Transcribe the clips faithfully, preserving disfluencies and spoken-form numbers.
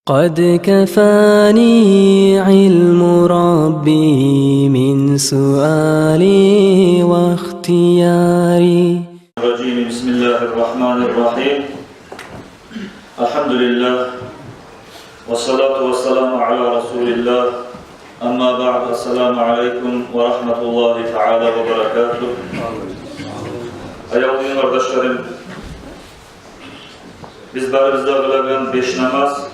قد كفاني علم ربي من سؤالي واختياري. الرجيم. بسم الله الرحمن الرحيم. الحمد لله. والصلاة والسلام على رسول الله. أما بعد. السلام عليكم ورحمة الله تعالى وبركاته. Аявлу дин къардашларым, биз барыбыз да къылагъан беш намаз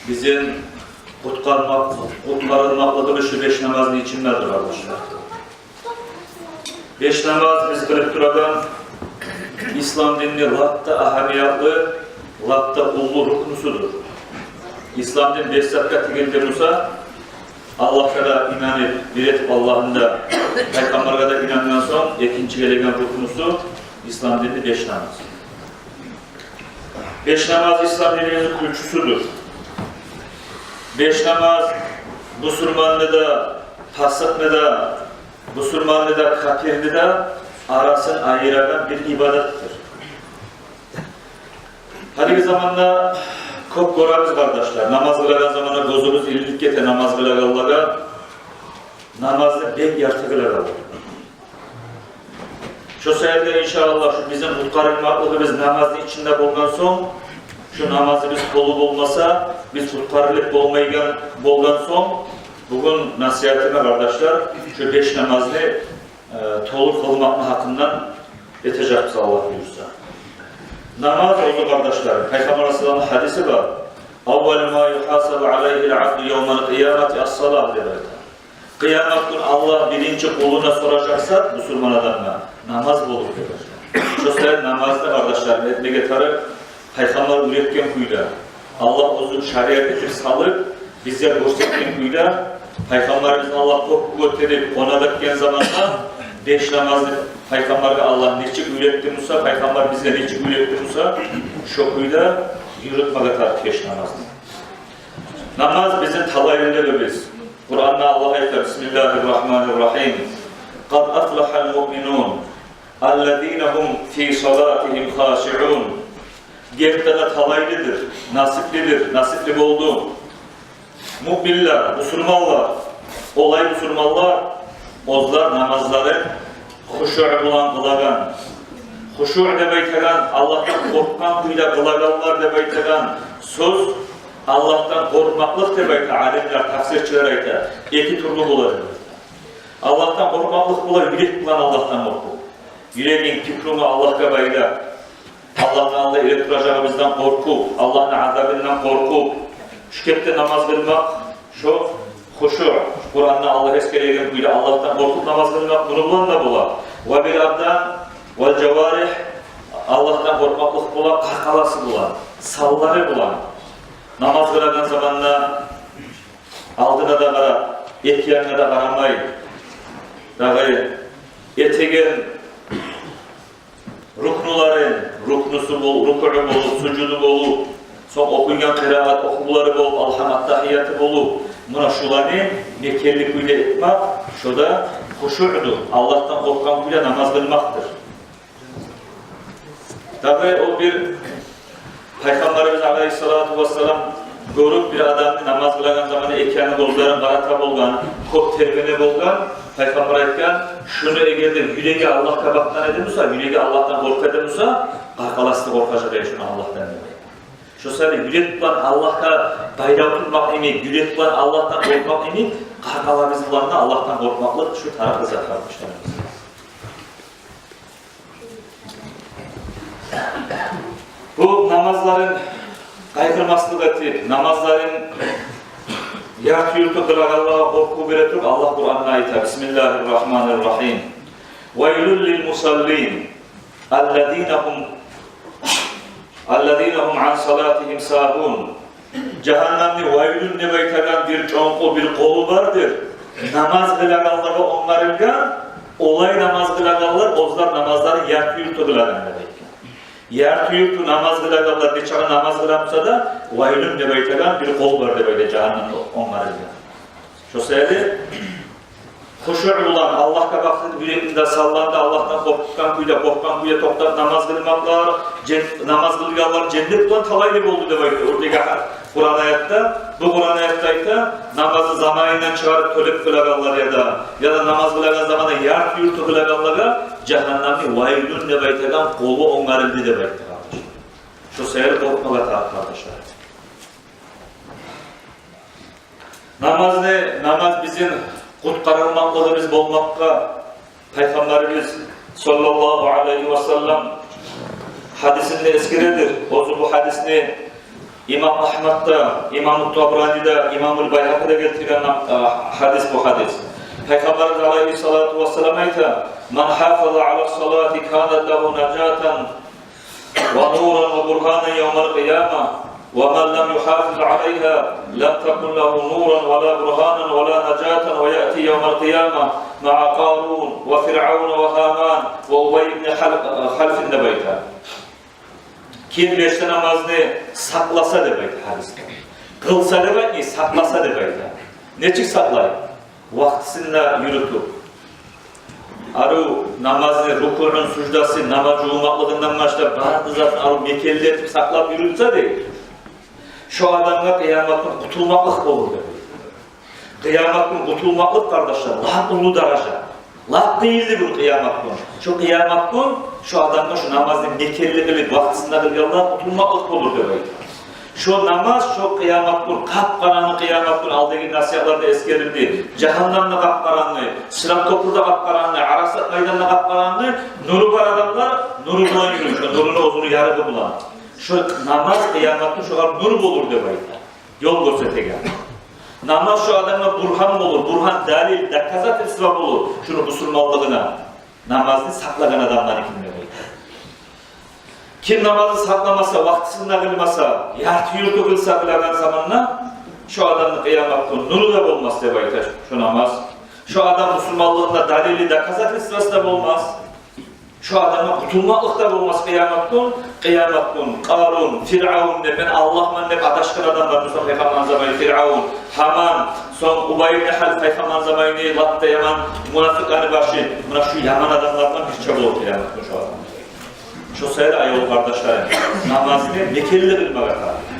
бизин къутгъармакъ-, къутгъарылмакълыгъыбыз шу беш намазны ичиндедир, къардашлар. Беш намаз биз къылып турагъан ислам динни лап да агьамиятлы, лап да уллу рукнусудур. Ислам дин беш затгъа тигилди буса, Аллагьгъа да инанып, бир этип Аллагьны да, Пайхаммаргъа да инангъан сонг, экинчи гелеген рукнусу ислам динни беш намаз. Беш намаз ислам динибизни кюлчюсюдюр. Беш намаз бусурманны да, пасыкъны да, бусурманны да, капирни де арасын айырагъан бир ибадатдыр. Гьалиги заманда кёп гёребиз, къардашлар, намаз къылагъан заманда гёзюбюз илинип гете намаз къылагъанлагъа, намазны бек ярты къылагъанлагъа. Шо саялы да, иншааллагь, шу бизин къутгъарылмакълыгъыбыз намазны ичинде болгъан сонг, шу намазыбыз толу болмаса, биз къутгъарылып болмайгъан болгъан сонг, бугюн насигьатыма, къардашлар, шу беш намазны, э, толу къылмакъны гьакъындан этежекбиз, Аллагь буюрса. Намаз оьзю, къардашлар, Пайхаммар алайгьиссаламны гьадиси бар. «أول ما يحاسب عليه العبد يوم القيامة الصلاة», — деп айта. Къыямат гюн Аллагь биринчи къулуна соражакъ зат, бусурман адамгъа, намаз болур деп айта. Шо саялы намазны, къардашлар, этмеге тарыкъ, Пайхаммар уьйретген кюйде, Аллагь оьзю шариат этип салып, бизге гёрсетген кюйде, Пайхаммарыбызны Аллагь кёкге гётерип къонакъ этген заманда, беш намазны Пайхаммаргъа Аллагь нечик уьйретди буса, Пайхаммар бизге нечик уьйретди буса, шо кюйде юрютмеге тарыкъ беш намазны. Намаз бизин талайлылыгъыбыз. Къуранда Аллагь айта: «بسم الله الرحمن الرحيم. قد أفلح المؤمنون الذين هم في صلاتهم خاشعون». Гертиден де талайлыдыр, насиплидир, насипли болду муъминлер, бусурманлар. Олай бусурманлар, оьзлер намазларын хушуъ булан къылагъан. Хушуъ деп айтагъан, Аллагьдан къоркъгъан кюйде къылагъанлар деп айтагъан сёз, Аллагьдан къоркъмакълыкъ деп айта алимлер, тафсирчилер айта, эки тюрлю бола деп айта. Аллагьдан къоркъмакълыкъ бола юрек булан Аллагьдан къоркъув. Юрегинг, пикрунг Аллагьгъа байлап, Аллагьны алдында эретуражагъыбыздан къоркъуп, Аллагьны азабындан къоркъуп, шу кепде намаз къылмакъ, шо хушуъ. Къуранда Аллагь эсгереген кюйде Аллагьдан къоркъуп намаз къылмакъ муну булан да бола. Ва бир абдан, вал жаваригь, Аллагьдан къоркъмакълыкъ бола къаркъарасы булан, санлары булан. Намаз къылагъан заманда алдына да къарап, эки янына да къарамай, дагъы этеген рукнуларын, рукнусу бол-, рукугъу болуп, сужуду болуп, сонг охуйгъан къираат охувлары болуп, алгьам, аттагьияты болуп, муна шуланы мекенли кюйде этмек, шо да хушуъдур, Аллагьдан къоркъгъан кюйде намаз къылмакъдыр. Дагъы о бир Пайхаммарыбыз алайгьиссалату вассалам гёрюп бир адамны намаз къылагъан заманда эки яны гёзлерин къарата болгъан, кёп тербене болгъан. Пайхаммар айтгъан: «Шуну эгер де юреги Аллагьгъа бакъгъан эди буса, юреги Аллагьдан къоркъа эди буса, къаркъарасы да къоркъажакъ эди шуну Аллагьдан», — деп. Шо саялы юрек булан Аллагьгъа байлав тутмакъ йимик, юрек булан Аллагьдан къоркъмакъ йимик, къаркъарабыз булан да Аллагьдан къоркъмакълыкъ шу тарыкъ зат, къардашларым. Бу намазларын къайгъырмаслыкъ этип, намазларын ярты-юрту къылагъанлагъа къоркъув бере туруп, Аллагь Къуранда айта: بسم الله الرحمن الرحيم. ويل للمصلين الذين هم، الذين هم عن صلاتهم ساهون. Жагьаннамны вайлун деп айтагъан бир чонкъу, бир къолу бардыр. Намаз къылагъанлагъа онгарылгъан, олай намаз къылагъанлар, оьзлер намазларын ярты-юрту къылагъан деп айтгъан. Ярты-юрту намаз къылагъанлар, нечакъы намаз къыла буса да, вайлун деп айтагъан бир къол бар деп айта жагьаннамда онгарылгъан. Шо саялы Хушуъ булан, Аллагьгъа бакъдырып, юрегин де салланды, Аллагьдан къоркъгъан кюйде, къоркъгъан кюйде токътап намаз къылмакълар, жен-, намаз къылгъанлар женнет булан талайлы болду деп айта. Оьрдеги Къуран аятда, бу Къуран аятда айта, намазны заманындан чыгъарып тёлеп къылагъанлар яда, яда намаз къылагъан заманда ярты-юрту къылагъанлагъа жагьаннамны вайлун деп айтагъан къолу онгарылды деп айтды, къардашлар. Шо саялы къоркъмагъа тарыкъ, къардашлар. Намазны, намаз бизин къутгъарылмакълыгъыбыз болмакъгъа Пайхаммарыбыз саллаллагьу алайгьи васаллам гьадисинде эсгередир. Оьзю бу гьадисни имам Агьмад да, имам Табрани да, имам Байгьакъи де гелтирген, а, гьадис бу гьадис. Пайхаммарыбыз алайгьиссалату вассалам айта: «Ман гьафаза ала салати канат лагьу нажатан ва нуран ва бургьанан явмал къияма, ва ман лам югьафиз алайгьа, лам такун лагьу нуран ва ла бургьанан ва ла нажатан, ва яъти явмал къияма маъа Къарун ва Фиръавна ва Гьаман ва Убай ибн Халь-, Халфин», – деп айта. Ким беш де намазны сакъласа деп айта гьадисде. Къылса деп айтмай, сакъласа деп айта. Нечик сакълай? Вакътисинде юрютюп. Арив намазны рукуъун, суждасын, намаз жувунмакълыгъындан башлап, бары да затын арив мекенли этип сакълап юрютсе дей, шо адамгъа къыямат гюн къутулмакълыкъ болур дей. Къыямат гюн къутулмакълыкъ, къардашлар, лап уллу даража. Лап къыйынлы гюн къыямат гюн. Шо къыямат гюн шо адамгъа шо намазны мекенли къылып, вакътисинде къылгъанлагъа къутулмакълыкъ болур деп айта. Шо намаз, шо къыямат гюн, къап-къарангы къыямат гюн, алдагъы насигьатларда эсгерилди. Жагьаннам да къап-къарангы, Сырат кёпюр де къап-къарангы, Арасат майдан да къап-къарангы, нуру бар адамлар нуру булан юрюй, шо нуруну, оьзюню ярыгъы булан. Шо намаз къыямат гюн шогъар нур болур деп айта. Ёл гёрсетеген. Намаз шо адамгъа бургьан болур, бургьан, далил, доказательство болур шону бусурманлыгъына. Намазны сакълагъан адамланы кимлери. Ким намазны сакъламаса, вакътисинде къылмаса, ярты-юрту къылса къылагъан заманда, шо адамны къыямат гюн нуру да болмас деп айта шо намаз. Шо адам бусурманлыгъында далили, доказательствосу да болмас. Шо адамгъа къутулмакълыкъ да болмас къыямат гюн. Къыямат гюн Къарун, Фиръавн деп, мен Аллагьман деп адашгъан адамлар, Муса пайхаммарны заманы Фиръавн, Гьаман, сонг Убай ибн Халф, пайхаммарны заманы лап да яман мунафикъланы башы, муна шу яман адамлардан бирче болур къыямат гюн шо адам. Шо саялы, аявлу къардашларым, намазны мекенли къылмагъа тарыкъ.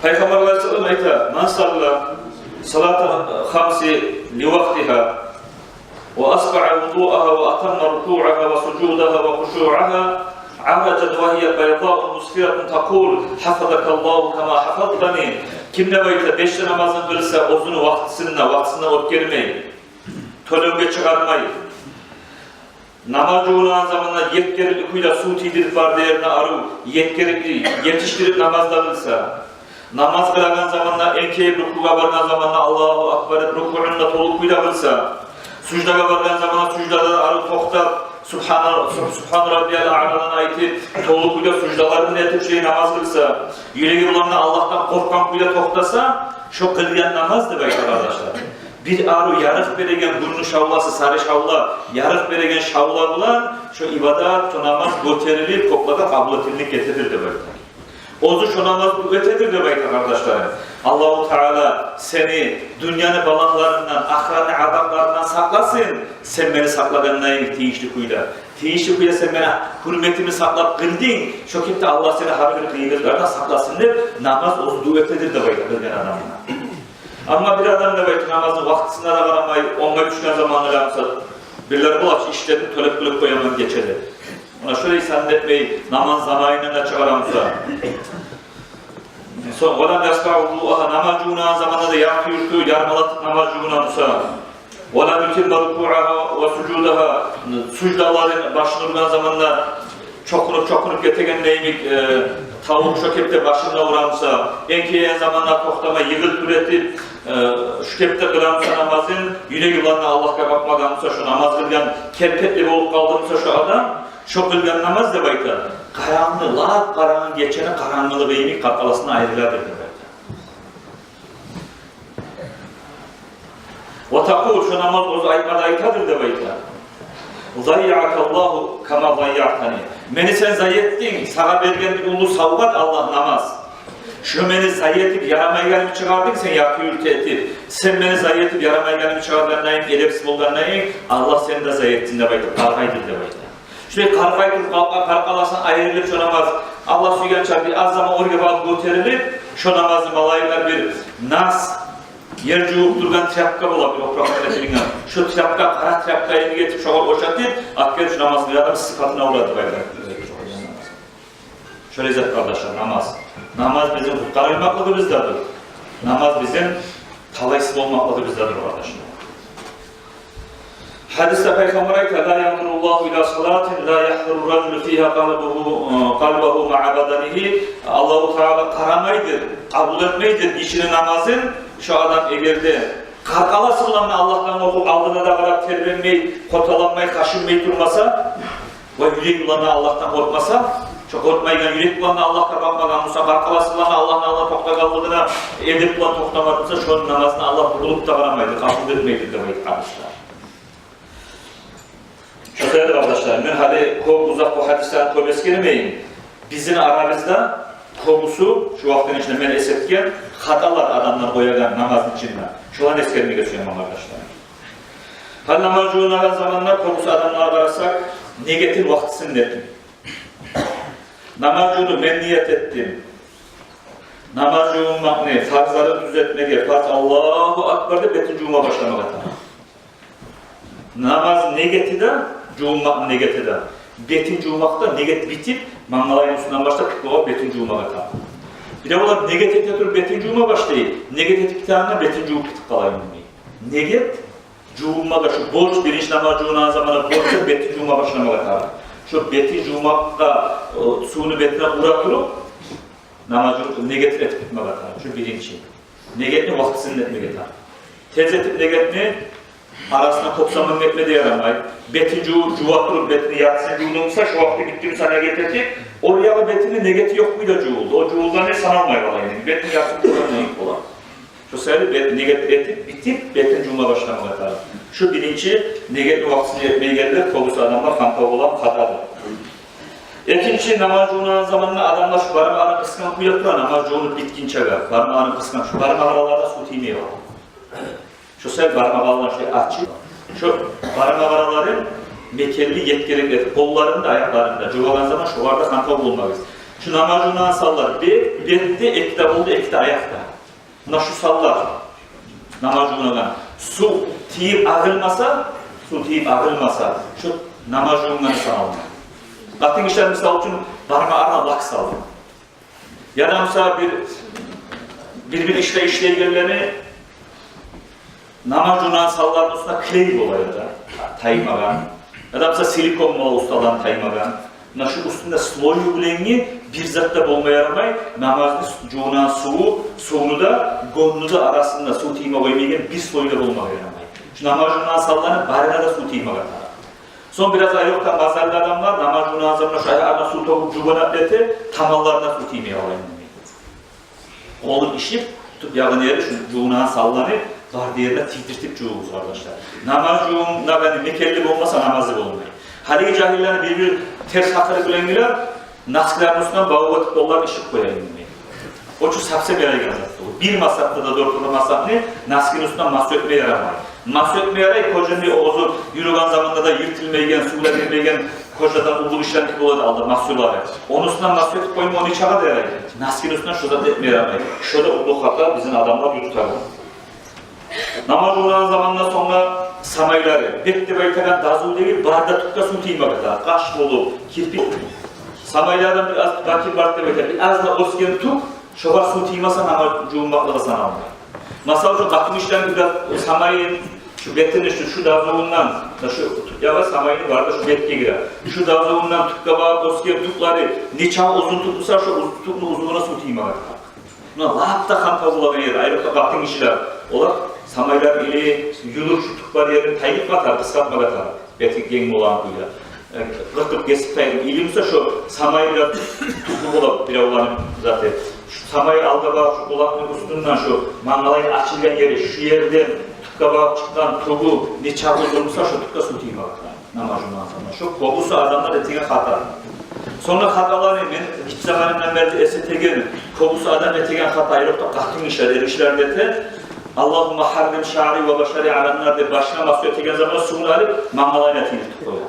Пайхаммар алайгьиссалам айта: «Ман салла салата хамси ли вакътигьа, ва асбагъа вудуъагьа, ва атамма рукуъагьа ва сужудагьа ва хушуъагьа, араджат ва гьия байдаъу мусфиратун такъулу: гьафазакаллагьу кама гьафазтани». Ким, деп айта, беш де намазын къылса оьзюню вакътисинде, вакътисинде оьтгермей, тёлевге чыгъармай, намаз жувунагъан заманда етгерикли кюйде сув тийдирип, бары да ерине арив, етгерикли, етишдирип намаз да къылса, намаз къылагъан заманда, энкейип рукугъа баргъан заманда «Аллагьу акбар» деп рукугъун да толу кюйде къылса, суждагъа баргъан заманда суждада да арив токътап, «Субгьана-, суб-, субгьана раббиял аъланы» айтып, толу кюйде суждаларын да этип, шолай намаз къылса, юреги булан да Аллагьдан къоркъгъан кюйде токътаса, шо къылгъан намаз, деп айта, къардашлар, бир арив ярыкъ береген гюнню шавласы, сари шавла, ярыкъ береген шавла булан шо ибадат, шо намаз гётерилип, кёклеге къабул этилип гетедир, деп айта. Оьзю шо намаз бу этедир, деп айта, къардашларым. Аллагьу Таала сени дюньяны балагьларындан, ахыратны азапларындан сакъласын, сен мени сакълагъандан тийишли кюйде. Тийишли кюйде сен мени гьюрметимни сакълап къылдынг, шо кепде Аллагь сени гьар бир къыйынлыкълардан сакъласын деп, намаз оьзю дуа этедир, деп айта, къылгъан адамына. Амма бир адам, деп айта, намазны вакътисине де къарамай, онгай тюшген заманына къарамаса, бирлер бола чы, ишлерин тёлеп къылып къояман гече деп. Муна шолай санны этмей, намаз заманындан да чыгъара буса. Сонг, «ва лам ясбагъ вудуъагьа», намаз жувунагъан заманда да ярты-юрту ярмалатып намаз жувуна буса. «Ва лам ютимма рукуъагьа ва сужудагьа», суждаларын башын ургъан заманда чокъунуп-чокъунуп гетеген йимик, э, тавукъ шо кепде башын да ура буса, энкейген заманда токътамай йыгъылып дур этип, э, шо кепде къыла буса намазын, юреги булан да Аллагьгъа бакъмагъан буса, шо намаз къылгъан керпетли болуп къалды буса шо адам, шо къылгъан намаз, деп айта, къарангы, лап къарангы гечени къарангылыгъы йимик къаркъарасындан айрыладыр, деп айта. «Ва такъулу», шо намаз оьзю айтма да айтадыр, деп айта: «Зайяъакаллагьу кама зайяътани». Мени сен зая этдинг, сагъа берген бир уллу савгъат Аллагь намаз. Шо мени зая этип, ярамайгъанымны чыгъардынг сен, ярты-юрту этип. Сен мени зая этип, ярамайгъанымны чыгъаргъандан, эдепсиз болгъандан, Аллагь сени де зая этсин деп айтып, къаргъайдыр деп айта. Шолай къаргъай туруп, къаркъа-, къаркъарасындан айрылып шо намаз, Аллагь сюйгенче бир аз заман оьрге багъып гётерилип, шо намазны малайиклер бир нас, ер жувуп тургъан тряпка бола, бир опуракъ этилинген. Шо тряпка, къара тряпка йимик этип, шогъар ошатып, алып гелип шо намаз къылгъан адамны сыпатына урады деп айта. Шолай зат, къардашлар, намаз. Намаз бизин къутгъарылмакълыгъыбыздадыр. Намаз бизин талайсыз болмакълыгъыбыздадыр, къардашлар. Гьадисде Пайхаммар айта: «Ла янзуруллагьу ила салатин ла яхзуру ражулу фигьа къалбугьу, къалбугьу маъа баданигьи». Аллагьу Таала къарамайдыр, къабул этмейдир гишини намазын, шо адам эгер де къаркъарасы булан Аллагьдан къоркъуп, алдына да къарап тербенмей, къоталанмай, къашынмай турмаса, ва юреги булан Аллагьдан къоркъмаса, шо къоркъмайгъан юрек булан Аллагьгъа бакъмагъан буса, къаркъарасы булан Аллагьны алдына токътагъанлыгъына эдеп булан токътамагъан буса, шону намазына Аллагь бурулуп да къарамайды, къабул этмейди деп айтгъан гьадислер. Шо саялы, къардашлар, мен гьали кёп узакъ бу гьадислени кёп эсгермейим. Бизин арабызда кёбюсю, шу вакътини ичинде мен эсгерген хаталар адамлар къоягъан намазны ичинде. Шоланы эсгермеге сюемен, къардашлар. Гьали намаз жувунагъан заманда кёбюсю адамлагъа къарасакъ, ниетин вакътисинде этмей. Намаз жувунуп, мен ниет этдим. Намаз жувунмакъны фарзларын тюзетмеге, фарз, Аллагьу акбар деп бетин жувма башламагъа тарыкъ. Намаз негети де, жувунмакъны негети де, бетин жувмакъда негет битип, мангалайны уьстюнден башлап тюпге къадар бетин жувмагъа тарыкъ. Биревлер негет эте туруп бетин жувма башлай, негет этип битегенде бетин жувуп битип къала йимик. Негет жувунмагъа, шу борч, биринчи намаз жувунагъан заманда борч, бетин жувма башламагъа тарыкъ. Шу бетин жувмакъгъа, о, сувну бетине ура туруп, намаз жувуп, негет этип битмеге тарыкъ. Шу биринчи. Негетни вакътисинде этмеге тарыкъ. Тез этип негетни, арасына кёп заман этме де ярамай. Бетин жувуп, жува туруп, бетини яртысын жувдунг буса, шу вакъти битди буса негет этип, о ягъы бетини негети ёкъ кюйде жувулду. О жувулгъаны саналмай къала йимик. Бетини яртысын жувгъан йимик бола. Шо саялы бет-, негет этип битип, бетин жувма башламагъа тарыкъ. Шу биринчи негетни вакътисинде этмейгенлер кёбюсю адамлар хантав болагъан хатадыр. Экинчи, намаз жувунагъан заманда адамлар шу бармагъын къысгъан кюйде тура, намаз жувунуп битгинчеге бармагъын къысгъан, шу бармакъ араларына сув тиймей къала. Шо саялы бармакъ араларын шулай ачып, шо бармакъ араларын мекенли, етгенлик этип, къолларын да, аякъларын да жувагъан заман шолар да хантав болмагъыз. Шу намаз жувунагъан санлар бет, бет де, эки де къол да, эки де аякъ да. Муна шу санлар намаз жувунагъан. Сув тийип агъылмаса, сув тийип агъылмаса, шу намаз жувунгъаны саналмай. Къатын гишилер, мисал учун, бармакъларына лак салды. Яда, мисал, бир, бир-бир ишде ишлейгенлени намаз жувунагъан санларыны уьстюне клей бола яда, таймагъан. Яда, мисал, силикон бола уьстюнден таймагъан. Муна шу уьстюнде слою булангъы бир зат да болма ярамай, намазны жувунагъан суву, сувну да, гённю де арасында сув тийме къоймайгъан бир слой да болма ярамай. Шу намаз жувунагъан санланы барына да сув тиймеге тарыкъ. Сонг бираз айрокъда мазаллы адамлар намаз жувунагъан заманда шу аякъларына сув тёгюп жувунуп эте, таманларына сув тиймей къала йимик. Къолун ишип, тутуп, ягъын ери шу жувунагъан санланы бар ерине тийдиртип жувугъуз, къардашлар. Намаз жувунагъаны мекенли болмаса, намазы болмай. Гьалиги жагьиллени бир-бир терс пикри булангъылар, носкилерини уьстюнден баву этип къолларын ишип къоя йимик. О чу совсем ярайгъан зат тюгюл. Бир масгьабда да, дёрт де масгьабны носкини уьстюнден масгь этме ярамай. Масгь этме ярай кожаны, оьзю юрюген заманда да йыртылмайгъан, сув да гирмейген, кожадан уллу ишлендик болады алда масгьлары. Ону уьстюнден масгь этип къойма, ону чагъа да ярай. Носкини уьстюнден шу зат этме ярамай. Шу да уллу хата, бизин адамлар ютагъан. Намаз жувунагъан заманда сонг да самайлары, бет деп айтагъан дазу дегил, бар да тюпге сув тиймеге тарыкъ. Къаш болуп, кирпик. Самайлардан бир аз, бакир бар деп айта, бир аз да оьсген тюк, шогъар сув тиймесе, намаз жувунмакълыгъы саналмай. Масала учун, къатын гишилени бир аз самайын, шу бетини шу, шу дазувундан, шу, ягъы самайыны бар да шу бетге гире. Шу дазувундан тюпге багъып оьсген тюклери нече узун тюк буса, шу уз-, тюкню узунлугъуна сув тиймеге тарыкъ. Муна лап да хантав болагъан ер, айрокъда къатын гишилер. Олар самайлар или юлюр шу тюк бар ерин тайдырып къатар, къысгъартма къатар. Бети генг болагъан кюйде. Э, къыркъып гесип тайдырып. Или буса шу самай бираз тюклю бола, биревлени заты. Шу самай алгъа багъып шу къулакъны уьстюнден шу мангалайны ачылгъан ери, шу ерден тюпге багъып чыкъгъан тюгю нече узун буса, шу тюкге сув тиймеге тарыкъ. Намаз жувунагъан заманда. Шу кёбюсю адамлар этеген хата. Сонг да хаталаны мен гиччи заманымдан берли эс этеген, кёбюсю адам этеген хата, айрокъда къатын гишилер, эргишилер де эте. «Аллагьумма гьаррим шаъри ва башари алан нар» деп башына масгь этеген заман сувну алып, мангалайына тийдирип къоя.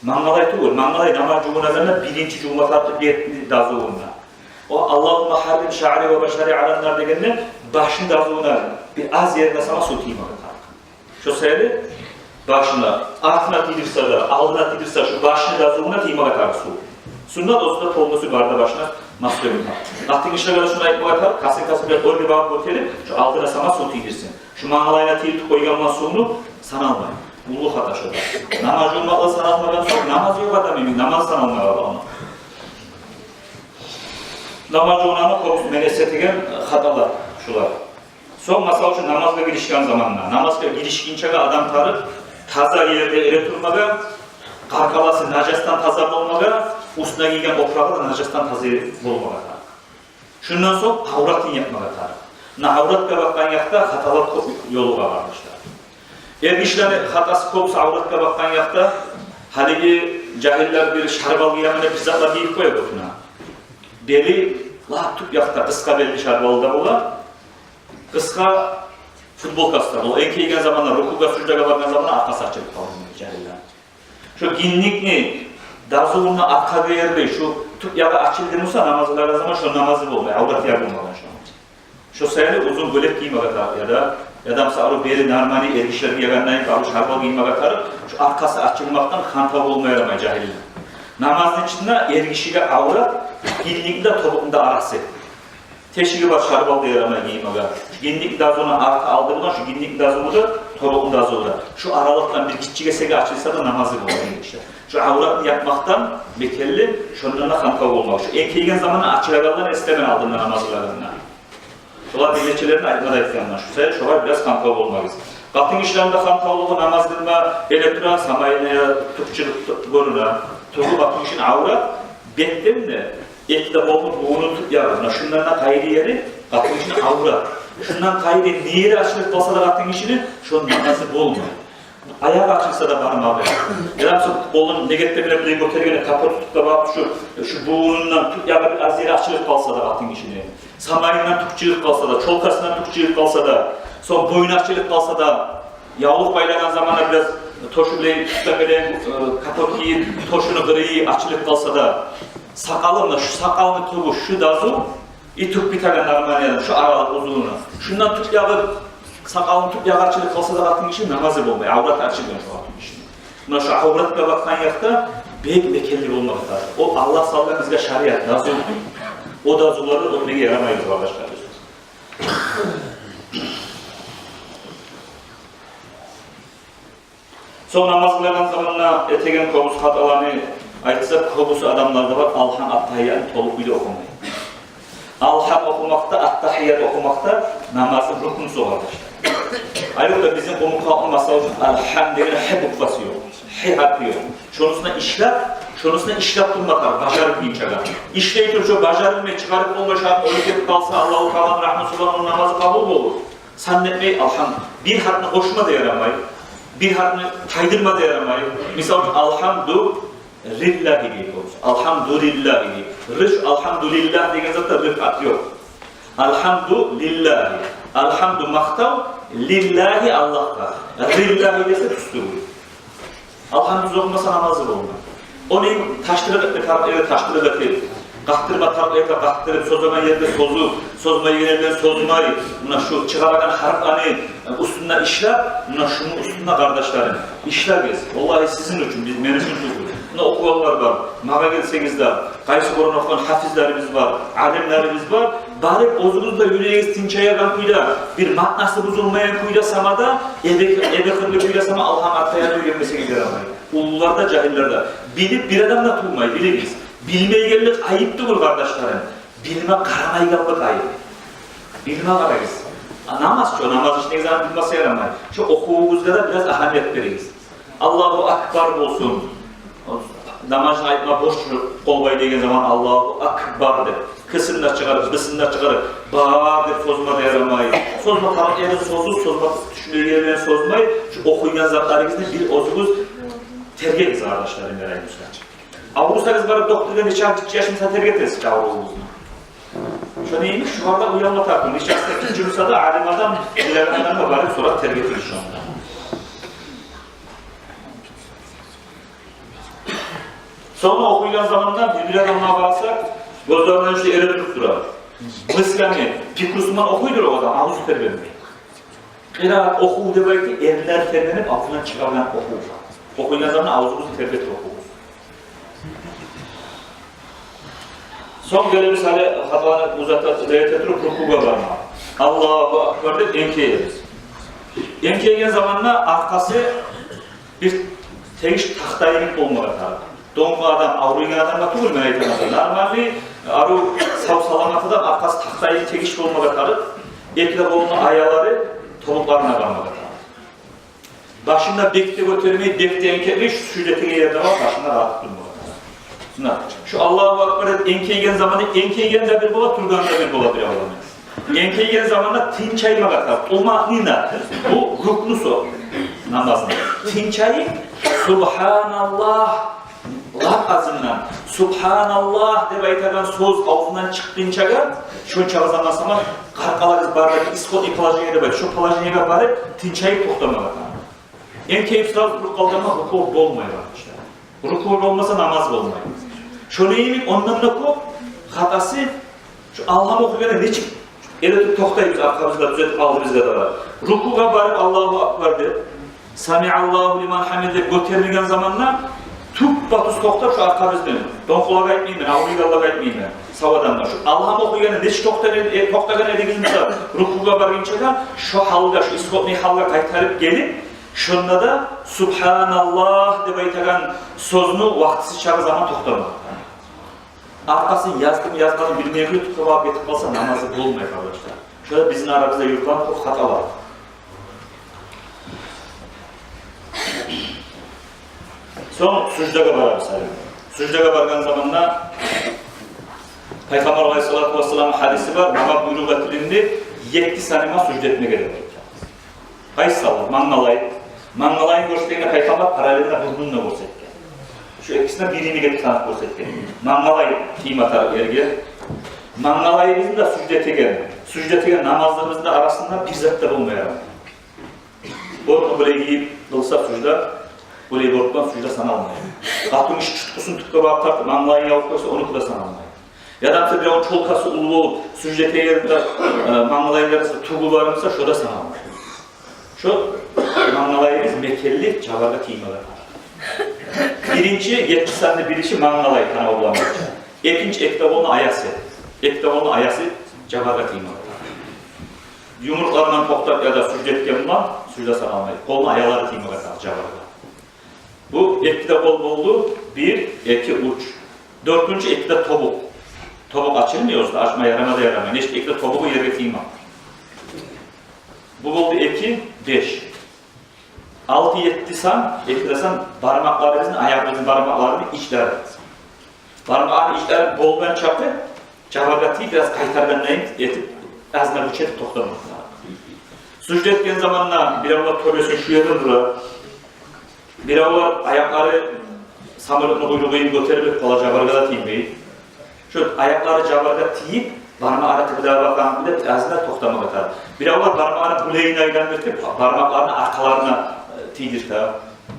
Мангалай тюгюл, мангалай намаз жувунагъанда биринчи жувма тарыкъ бетни дазусуна. О «Аллагьумма гьаррим шаъри ва башари алан нар» дегенде, башны дазусуна бир аз ерине сама сув тиймеге тарыкъ. Шо саялы башына, артына тийдирсе де, алдына тийдирсе, шо башны дазусуна тиймеге тарыкъ сув. Суннат, оьзю де полностью бары да башына масгь этмек. Къатын гишилеге де шуну айтмагъа тарыкъ, касынкасы булан оьрге багъып гётерип, шо алдына сама сув тийдирсин. Шо мангалайына тийдирип къойгъан сувну саналмай. Уллу хата шо да. Намаз жувунмакъ да саналмагъан сонг, намаз ёкъ адамны, намаз саналмай къалмай. Намаз жувунагъанда кёбюсю мен эс этеген хаталар шулар. Сонг, масала учун, намазгъа гиришген заманда, намазгъа гиришгинчеге адам тарыкъ таза ерде эретурмагъа, къаркъарасы нажасдан таза болмагъа, уьстюне гийген опурагъы да нажасдан таза болмагъа тарыкъ. Шондан сонг авратын япмагъа тарыкъ. Муна авратгъа бакъгъан якъда хаталар кёп ёлугъа, къардашлар. Эргишилени хатасы кёбюсю авратгъа бакъгъан якъда, гьалиги жагьиллер бир шарбал гиемен деп бир затлар гийип къоя бютюн. Бели лап тюп якъда къысгъа белли шарбалы да бола, къысгъа футболкасы да бола. Энкейген заманда, рукугъа, суждагъа баргъан заманда аркъасы ачылып къала жагьиллени. Шо гиндикни дазусуна аркъа гийерли, шо тюп ягъы ачылды буса, намаз къылагъан заман шо намазы болмай, аврат ягъы болмагъан шо. Шо саялы узун гёлек гиймеге тарыкъ, яда, яда, мисал, бери нормальный эргишилер гиеген йимик, шарбал гиймеге тарыкъ, шо аркъасы ачылмакъдан хантав болма ярамай жагьиллени. Намазны ичинде эргишиге аврат гиндикни де, тобукъну да арасы. Тешиги бар шарбал да ярамай гиймеге. Шо гиндикни дазусуна аркъа, алды булан шо гиндикни дазусу да, тобукъну дазусу да. Шо аралыкъдан бир гиччи гесеги ачылса да намазы болмай, гардаш. Шо авратны япмакъдан мекенли, шондан да хантав болмагъыз. Шо энкейген заманда ачылагъанланы эс этмеге, алдында намаз къылагъанда. Шолар бир нечелерин айтма да айтгъанман. Шо саялы шогъар бираз хантав болмагъыз. Къатын гишилени де хантавлугъу намаз къылма, эретура, самайына тюк чыгъып гёрюне. Тюгю къатын гишини аврат, бетден де, эки де къолну бувунун тюп ягъы. Муна шундан да къайры ери къатын гишини аврат. Шундан къайры не ери ачылып къалса да къатын гишини, шону намазы болмай. Аягъы ачылса да бармагъы. Яда мисал, къолун негетде биле-биле гётергени, капот тутуп да багъып, шо, шо бувунундан тюп ягъы бир аз ери ачылып къалса да къатын гишини, самайындан тюк чыгъып къалса да, чёлкасындан тюк чыгъып къалса да, сонг бойну ачылып къалса да, явлукъ байлагъан заманда бираз тёшю булан, тюпе биле, э, капот гийип, тёшюню къырыйы ачылып къалса да, сакъалын да, шо сакъалны тюбю, шо дазу, и тюк битеген нормальный адам, шо аралыкъ узунлугъу. Шундан тюп ягъы, сакъалын тюп ягъы ачылып къалса да къатын гишини намазы болмай, авраты ачылгъан шо къатын гишини. Муна шо авратгъа бакъгъан якъда бек мекенли болмагъа тарыкъ. О Аллагь салгъан бизге шариат, дазу. О дазуланы оьтмеге ярамай, къардашлар. Сонг намаз къылагъан заманда этеген кёбюсю хаталаны айтсакъ, кёбюсю адамларда бар, алгьам, аттагьиятны толу кюйде охумай. Алгьам охумакъ да, аттагьият охумакъ да намазны рукнусу, къардашлар. Айрокъда бизин къумукъ халкъны, масала учун, алгьам деген гь буквасы ёкъ, гь гьарпы ёкъ. Шону уьстюне ишлеп, шону уьстюне ишлеп турма тарыкъ, бажарып гийинчеге. Ишлей туруп, шо бажарылмай, чыгъарып болмай, шо гьарп оьлюп гетип къалса, Аллагьу Тааланы рагьмусу булан ону намазы къабул болур. Сан этмей, алгьам, бир гьарпны къошма да ярамай, бир гьарпны тайдырма да ярамай. Мисал учун, алгьамду лиллагьи дейик болсун. Алгьамдулиллагьи дейик. Рыш, алгьамдулиллагь деген затда рыш ат ёкъ. Алгьамдулиллагьи. Алгьамду — макътав, лиллагьи — Аллагьгъа. Риллагьи десе, тюз тюгюл. Алгьамдусуз охумаса, намазы болмай. Ону ташдырып этме тарыкъ ерде ташдырып этип, къаттырма тарыкъ ерде къаттырып, созагъан ерде созуп, созмайгъан ерде созмай, муна шу чыгъарагъан гьарпланы уьстюнде ишлеп, муна шуну уьстюнде, къардашларым, ишлегиз. Валлагьи, сизин учун, биз, мен учун тюгюл. Муна охугъанлар бар. Магъа гелсегиз де, къайсы Къуран охугъан гьафизлерибиз бар, алимлерибиз бар. Барып, оьзюгюз де юрегигиз тынчаягъан кюйде, бир маънасы бузулмайгъан кюйде сама да, эбе-, эбекъырлы кюйде сама алгьам, аттагьият уьйренмесегиз ярамай. Уллулар да, жагьиллер де. Билип, бир адам да тувмай, билигиз. Билмейгенлик айып тюгюл, къардашларым. Билме къарамайгъанлыкъ айып. Билме къарагъыз. А, намаз чы, намаз ичиндеги затны билмесе ярамай. Шо охувугъузгъа да бираз агьамият беригиз. Аллагьу акбар болсун. Намазны айтма борч, къол байлайгъан заман Аллагьу акбар деп, к-сын да чыгъарып, б-сын да чыгъарып, бар деп созма да ярамай. Созма тарыкъ ерин созуп, созма тюшмейген ерин созмай, шу охуйгъан затларыгъызны бир оьзюгюз тергегиз, къардашларым, яраймы сюе. Аврусагъыз барып докторгъа, нечакъы гиччи яшмуса тергетесиз аврувугъузну. Шону йимик шулар да уялма тарыкъ. Нечакъы да гиччи буса да, алим адам, билеген адамгъа барып сорап тергетигиз шону. Сонг охуйгъан заманда бир-бир адамгъа барса, гёзлеринден ишде эретуруп тура. Мысгъаны, пикрусуман охуйдур о адам, авзу тербенмей. Къираат охув деп айта, эрлер тербенип, авзундан чыгъаргъан охув. Охуйгъан заманда авзугъузну тербетип охугъуз. Сонг гелебиз гьали, хаталаны узата, узата туруп рукугъа барма. Аллагьу акбар деп энкейебиз. Энкейген заманда аркъасы бир тегиш тахта йимик болмагъа тарыкъ. Донгу адам, авруйгъан адамгъа тюгюл мен айтаман да, нормальный, арив, сав-саламат адам аркъасы тахта йимик тегиш болмагъа тарыкъ. Эки де къолуну аялары тобукъларына бармагъа тарыкъ. Башын да бек де гётермей, бек де энкемей, шу сужда этеген ерде бар, башын да рагьат турмагъа тарыкъ. Муна шу Аллагьу акбар деп энкейген заманы, энкейген де бир бола, тургъан да бир бола, бир бола. Энкейген заманда тынчаймагъа тарыкъ. Тумаънина. Бу рукну со намазны. Тынчайып, субгьаналлагь, лап азындан субгьаналлагь деп айтагъан сёз авзундан чыкъгъынчагъа, шончагъы заман сама къаркъарагъыз барып, исходный положение деп айта, шо положениеге барып, тынчайып токътамагъа тарыкъ. Энкейип сразу туруп къалгъанда рукугъ болмай, къардашлар. Рукугъ болмаса, намаз болмай. Шону йимик ондан да кёп хатасы, шу Алгьам охуйгъанда нечик эретуруп токътайбыз, аркъабызгъа тюзетип, алдыбызгъа да бар. Рукугъа барып, Аллагьу акбар деп, самиаллагьу лиман гьамидагь деп гётерилген заманда туппа-тюз токътап шу аркъабызны, донгулагъа айтмайман, авруйгъанлагъа айтмайман, сав адамгъа. Шу Алгьам охуйгъанда нечик токътагъан, э, токътагъан эдигиз буса, рукугъа баргъынчагъа, шу гьалгъа, шу исходный гьалгъа къайтарып гелип, шонда да субгьаналлагь деп айтагъан сёзню вакътиси чакъы заман токътамагъа. Аркъасын яздымы, язмадымы билмей къоюп, тутуп алып гетип къалса, намазы болмай, къардашлар. Шо да бизин арабызда юрюлген кёп хаталар. Сонг суждагъа барабыз гьали. Суждагъа баргъан заманда Пайхаммар алайгьиссалату вассаламны гьадиси бар, магъа буйрукъ этилинди, етти саныма сужда этмеге деп айтгъан. Къайсы санлар? Мангалай. Мангалайын гёрсетгенде Пайхаммар параллельно бурнун да гёрсетген. Шу экисине бир йимик этип санап гёрсетген. Мангалай тийме тарыкъ ерге. Мангалайыбызны да сужда этеген, сужда этеген намазларыбызны да арасында бир зат да болма ярамай. Боркъну булай гийип къылса сужда, булай боркъдан сужда саналмай. Къатынгиши чурткъусун тюпге багъып тартып, мангалайын ябып къойса, онуки де саналмай. Яда, мисал, биревню чёлкасы уллу болуп, сужда этеген ерде, э, мангалайы арасында тюгю бар буса, шо да саналмай. Шо мангалайыбыз мекенли жабаргъа тиймеге тарыкъ. Биринчи, етти санны биринчи мангалай, танав булан. Экинчи, эки де къолну аясы. Эки де къолну аясы жабаргъа тиймеге тарыкъ. Юмурукъларындан токътап яда сужда этген булан сужда саналмай. Къолну аялары тиймеге тарыкъ жабаргъа. Бу эки де къол болду. Бир, эки, уьч. Дёртюнчю, эки де тобукъ. Тобукъ ачылмай, оьзю де ачма ярама да ярамай. Нечик эки де тобугъу ерге тиймей. Бу болду эки, беш. Алты, етти сан, эки де сан бармакъларыбызны, аягъыбызны бармакъларыны ичлери. Бармакъларыны ичлери болгъан чакъы жабаргъа тийип, бираз къайтаргъандай этип, азына гюч этип токътамакъ. Сужда этген заманда биревлер тёбеси шу ерде тура. Биревлер аякълары самолётну къуйругъу йимик гётерилип къала, жабаргъа да тиймей. Шо аякълары жабаргъа тийип, бармакълары къыблагъа бакъгъан кюйде бир азына токътамагъа тарыкъ. Биревлер бармагъын булайына айландыртып, бармакъларын аркъаларына, э, тийдирте.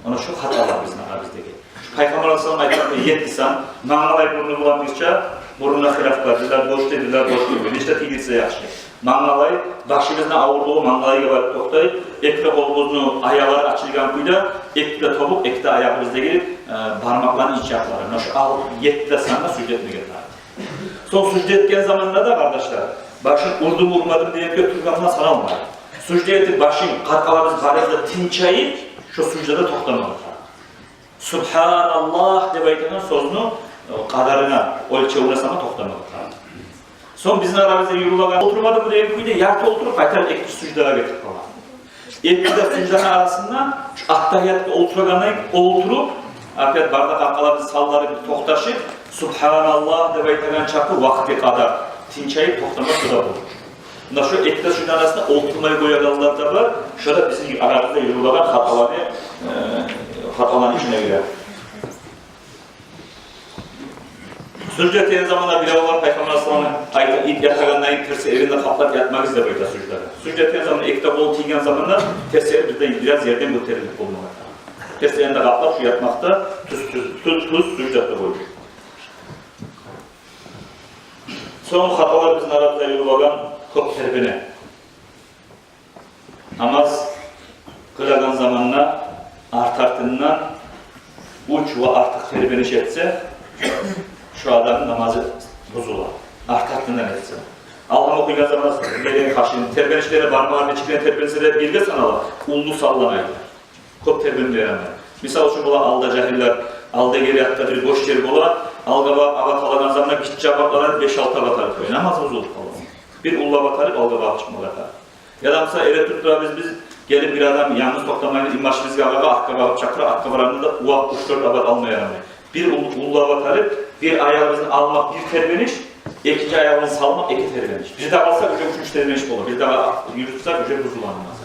Муна шо хаталар бизин арабыздагъы. Шу Пайхаммар алайгьиссалам айтгъан етти сан, мангалай бурну булан бирче, бурнуна хилаф бар, биревлер борч дедилер, борч тюгюл, нече тийдирсе яхшы. Мангалай, башыбызны авурлугъу мангалайгъа барып токътай, эки де къолубузну аялары ачылгъан кюйде, эки де тобукъ, эки де аягъыбыздагъы, э, бармакъланы ич якълары. Муна шу ал-, етти де санны сужда этмеге тарыкъ. Сонг сужда этген заманда да, къардашлар, башын урдум, урмадым деп тургъан булан саналмай. Сужда этип, башын, къаркъарабыз, барыбыз да тынчайып, шо суждада токътамагъа тарыкъ. Субгьаналлагь деп айтагъан сёзню, э, къадарына, оьлчевюне сама токътамагъа тарыкъ. Сонг бизин арабызда юрюлеген олтурмадымы деген кюйде, ярты олтуруп, къайтарып экинчи суждагъа гетип къала. Эки де сужданы арасында шу аттагьиятгъа олтурагъандай олтуруп, опять бары да къаркъарабыз, санлары бир токъташып, субгьаналлагь деп айтагъан чакъы вакъти къадар тынчайып токътамакъ да болур. Муна шу эки де сужданы арасында олтурмай къоягъанлар да бар, шо да бизин арабызда юрюлеген хаталаны, э, хаталаны ичине гире. Сужда этеген заманда биревлер Пайхаммар саллаллагьу алайгьи ва саллам айта, ит ятагъанда терс ерин де къаплап ятмагъыз деп айта суждада. Сужда этеген заманда эки де къол тийген заманда терс ери бирден бираз ерден гётерилип болмагъа тарыкъ. Терс ерин де къаплап шу ятмакъда тюз, тюз, тюз, тюз сужда этип къоюгъуз. Сонг хаталар бизин арабызда юрюп алгъан кёп тербене. Намаз къылагъан заманда арт-артындан уьч ва артыкъ тербениш этсе, шу адамны намазы бузула. Арт-артындан этсе. Алгъа охуйгъан заманда гелген хашын тербенишлери, бармагъы нечик тербенсе де бирге санала, уллу саналмай. Кёп тербенме ярамай. Мисал учун, бола алда жагьиллер, алда гери артда бир бош ер бола, алгъа багъып абат алагъан заманда гиччи абатлар беш-алты абат алып къоя. Намаз бузулуп къала. Бир уллу абат алып алгъа багъып чыкъмагъа тарыкъ. Яда мисал, эретуруп турабыз биз, гелип бир адам янгыз токътамай, имам бизге, агъагъа, артгъа багъып чакъыра, артгъа барагъанда да уьч-дёрт абат алмай ярамай. Бир уллу, уллу абат алып, бир аягъыбызны алмакъ бир тербениш, экинчи аягъыбызны салмакъ эки тербениш. Бир дагъы алса, уже уьчюнчю тербениш бола. Бир дагъы юрютсе, уже бузула намаз.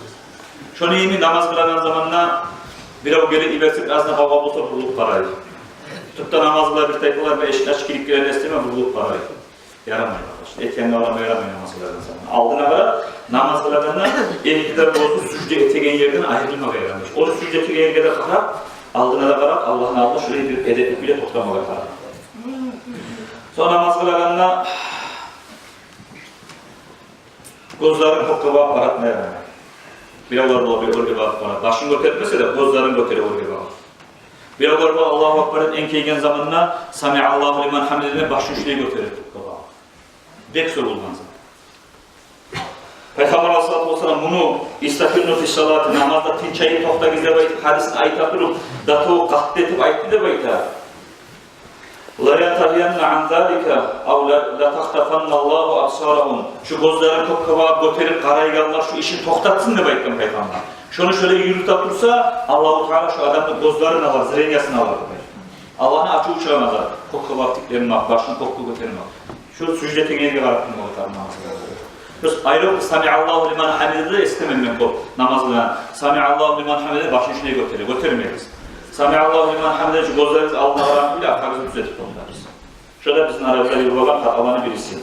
Шону йимик намаз къылагъан заманда бирев гелип йиберсе, бираз да къавгъа болса, бурулуп къарай. Тутуп да намаз къыла бир тайпалар, мен эшикни ачып гирип гирерин эстеме, бурулуп къарай. Ярамай, къардашлар. Этегенге къарама ярамай намаз къылагъан заман. Алдына къарап, намаз къылагъанда эки де гёзю сужда этеген ерден айрылмагъа ярамай. О сужда этеген ерге де къарап, алдына да къарап, Аллагьны алдында шулай бир эдепли кюйде токътамагъа тарыкъ. Сонг намаз къылагъанда гёзлерин кёкге багъып къаратма ярамай. Биревлер бола, бир оьрге багъып къарай. Башын гётермесе де, гёзлерин гётере оьрге багъып. Биревлер бола, Аллагьу акбар деп энкейген заманда, «Самиаллагьу лиман гьамидагь» деп башын шулай гётере кёкге багъып. Бек зор болгъан зат. Пайхаммар алайгьиссалату вассалам муну «истакину фи салати», намазда тынчайып токътагъыз деп айтып, гьадисни айта туруп, дату къатты этип айтды деп айта. «Ла ятагьаянна ан залика, ав ла, ла тахтафанна Аллагьу абсарагьум». Шу гёзлерин кёкге багъып гётерип къарайгъанлар шу ишин токътатсын деп айтгъан Пайхаммар. Шону шолай юрюте турса, Аллагьу Таала шу адамны гёзлерин алар, зрениясын алар деп айтгъан. Аллагьны ачуву чыгъагъан зат, кёкге багъып тиклемек, башын кёкге гётермек. Шу сужда этеген ерге къарап турмагъа тарыкъ намазда. Биз айрокъ «Самиаллагьу лиман гьамидагь» да эситемен мен кёп намазда. «Самиаллагьу лиман гьамидагь», башын шулай гётере, гётермегиз. «Самиаллагьу лиман гьамидагь», шу гёзлеригиз алдына къарап, бир аркъагъызны тюз этип къоюгъуз. Шу да бизин арабызда юрюп алгъан хаталаны бириси.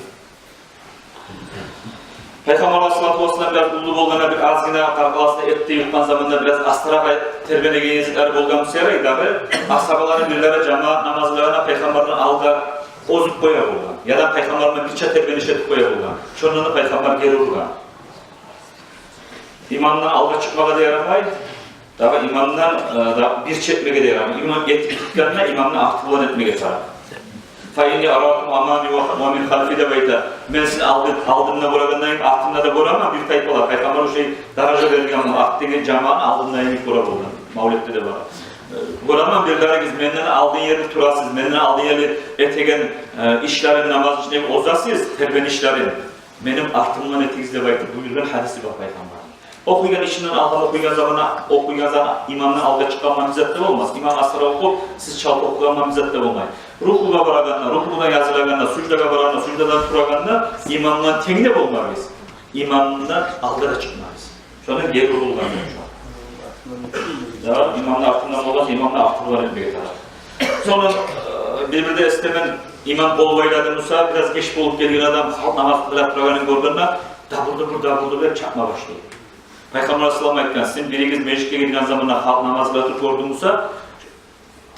Пайхаммар алайгьиссалату вассалам бираз уллу болгъанда, бир азгъына къаркъарасына эт де юкъгъан заманда бираз астаракъ тербенеген ерлер болгъан буса ярай дагъы, асгьабаланы бирлери жамаат намазларына Пайхаммардан алда озуп къоя болгъан. Яда Пайхаммардан бирче тербениш этип къоя болгъан. Шондан да Пайхаммар гери ургъан. Имамдан алгъа чыкъмагъа да ярамай, дагъы имамдан, э, да бирче этмеге де ярамай. Имам этип битгенде имамны арты булан этмеге тарыкъ. «Фа инни аракум амами ва, ва мин халфи» деп айта. Мен сизин алды-, алдымда гёрегендейим, артымда да гёремен, бир тайпалар. Пайхаммар шулай даража берген, артдагъы жамаатны алдында йимик гёре болгъан. Мавлетде де бар. Э, гёремен, бирлеригиз менден алдын ерли турасыз, менден алдын ерли этеген, э, ишлерин, намаз ичинде озасыз, тербенишлерин. Мени артымдан этигиз деп айтып буюргъан гьадиси бар Пайхаммарны. Охуйгъан ишинден, алгъа охуйгъан заманда, охуйгъан заман имамдан алгъа чыкъгъан ман бир зат да болмас. Имам астаракъ охуп, сиз чалт охугъан ман бир зат да болмай. Рукугъа барагъанда, рукудан язылагъанда, суждагъа барагъанда, суждадан турагъанда имамдан тенг де болмагъыз. Имамдан алгъа да чыкъмагъыз. Шондан гери урулгъан ёкъ. Дагъы имамны артындан болгъан, имамны артындан этмеге тарыкъ. Сонг, э, бир-бирде эситемен, имам къол байлады буса, бираз геч болуп гелген адам, халкъ намаз къыла турагъанын гёргенде, дабур-дубур, дабур-дубур деп чапма башлай. Пайхаммар алайгьиссалам айтгъан, сизин биригиз межитге гирген заманда халкъ намаз къыла туруп гёрдю буса,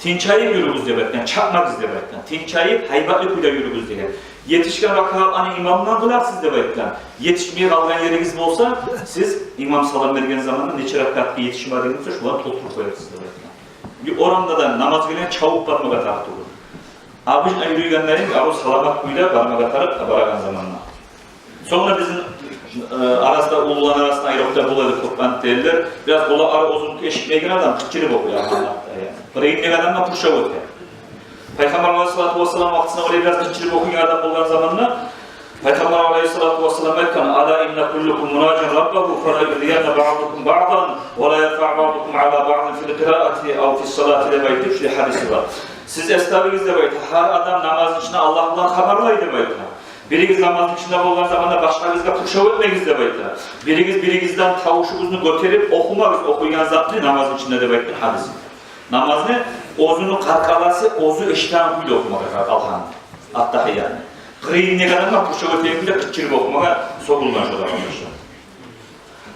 тынчайып юрюгюз деп айтгъан, чапмагъыз деп айтгъан. Тынчайып, гьайбатлы кюйде юрюгюз деген. Етишген ракатланы имамдан къыларсыз деп айтгъан. Етишмей къалгъан еригиз болса, сиз имам салам берген заманда нече ракатгъа етишмедигиз буса, шуланы толтуруп къоярсыз деп айтгъан. Бир орамда да намаз къылгъан чабып бармагъа тарыкъ тюгюл. Обычно юрюйгенлеринг арив саламат кюйде бармагъа тарыкъ барагъан заманда. Сонг да бизин, э, арасында, уллуланы арасында айрокъда бола эди, кёп ант дерлер. Бираз къулакълары оьзюню эшитмейген адам къычырып охуй, аман атта, яни. Бир энгек адамгъа къуршап оьте. Пайхаммар алайгьиссалату вассалам вакътисине гёре бираз къычырып охуйгъан адам болгъан заманда Пайхаммар алайгьиссалату вассалам айтгъан: «Ала инна куллакум мунажин раббагьу, фала юъзиянна баъдукум баъдан, ва ла ярфаъ баъдукум ала баъдин фил къираати ав фис салати», — деп айтып, шулай гьадиси бар. Сиз эс табыгъыз деп айта, гьар адам намазны ичинде Аллагь булан хабарлай деп айта. Биригиз намазны ичинде болгъан заманда башгъагъызгъа къуршав этмегиз деп айта. Биригиз биригизден тавушугъузну гётерип охумагъыз охуйгъан затны намазны ичинде деп айтгъан гьадис. Намазны оьзюню къаркъарасы оьзю эшитеген кюйде охумагъа тарыкъ, алгьамны. Аттагьиятны. Къырыйын не къадар да къуршап оьтеген кюйде къычырып охумагъа сёгюлген шо да, къардашлар.